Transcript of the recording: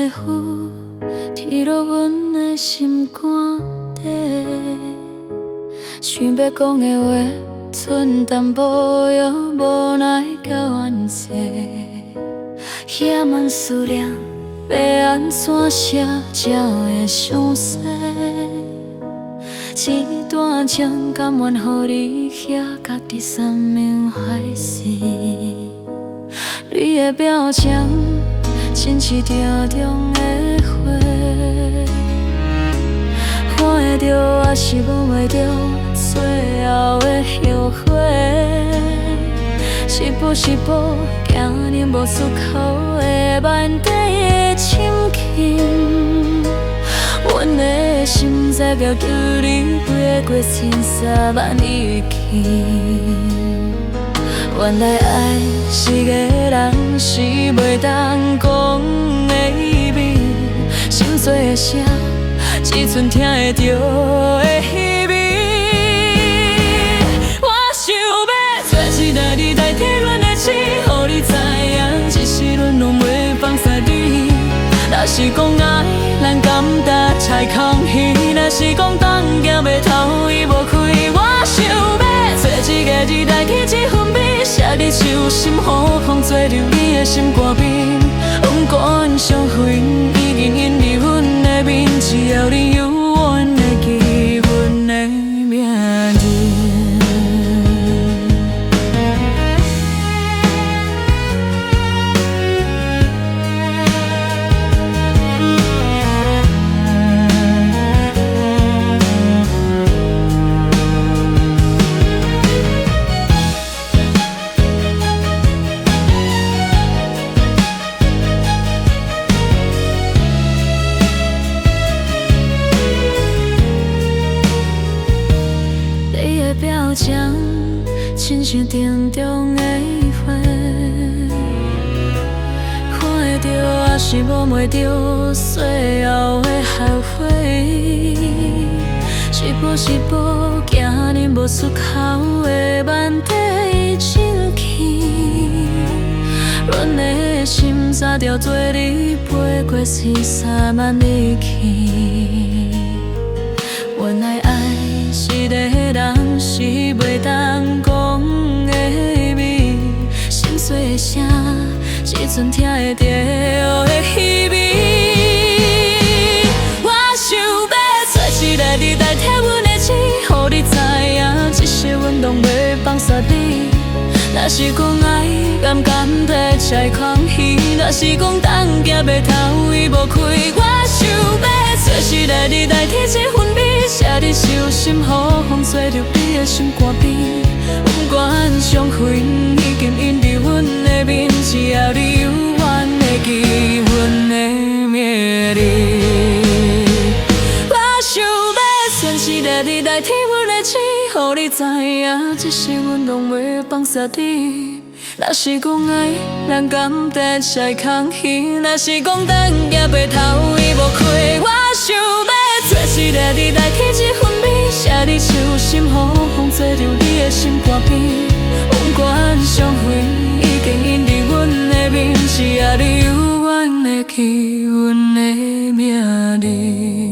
的雨，滴落阮的心肝底。想欲講的話，賰淡薄又無奈甲完成。遐慢思念，欲按怎寫才會詳細？這段情甘願予你遐家己山盟海誓。你的表情，親像定中的花，看會著抑是摸袂著，最後的後悔。一步一步，行入無出口的萬底的深坑。阮的心早交予你飛過千山萬里去。原來愛一個人是袂當講的秘密，心碎的聲，只賰聽會著的彼味。我想欲找一个字代替阮的痴，予你知影，這世阮攏袂放捨你。若是講愛，咱敢踏才空虛；若是講當行袂透，伊無開。我想欲找一個字代替這份美，寫佇手心，予風吹入你的心肝邊。不管傷痕已經印佇阮的面，只要你猶原會記阮的名字。你的表情，親像定中的花，看會著抑是摸袂著，最後的後悔。一步一步行入無出口的萬底深坑，阮的心早就綴你飛過千山萬里去。原來愛一個人是袂當講的秘密，心碎的聲，只賰聽會著的彼味。我想欲找一個字代替阮的痴，予你知影，這世阮攏袂放捨你。若是講愛，甘甘地才空虛；若是講當行袂透，伊無開。我想欲找一個字代替這份美，寫佇手心，予風吹入你的心肝邊。不管傷痕已經印佇阮的面，只要你猶原會記阮的名字。我想欲找一個字代替阮的痴，予你知影，這世阮攏袂放捨你。若是講愛，咱甘地才空虛；若是講當行袂透，伊無開。我想欲找一個字代替這份美，寫佇手心，予風吹入你的心肝邊。不管傷痕已經印佇阮的面，只要你猶原會記阮的名字。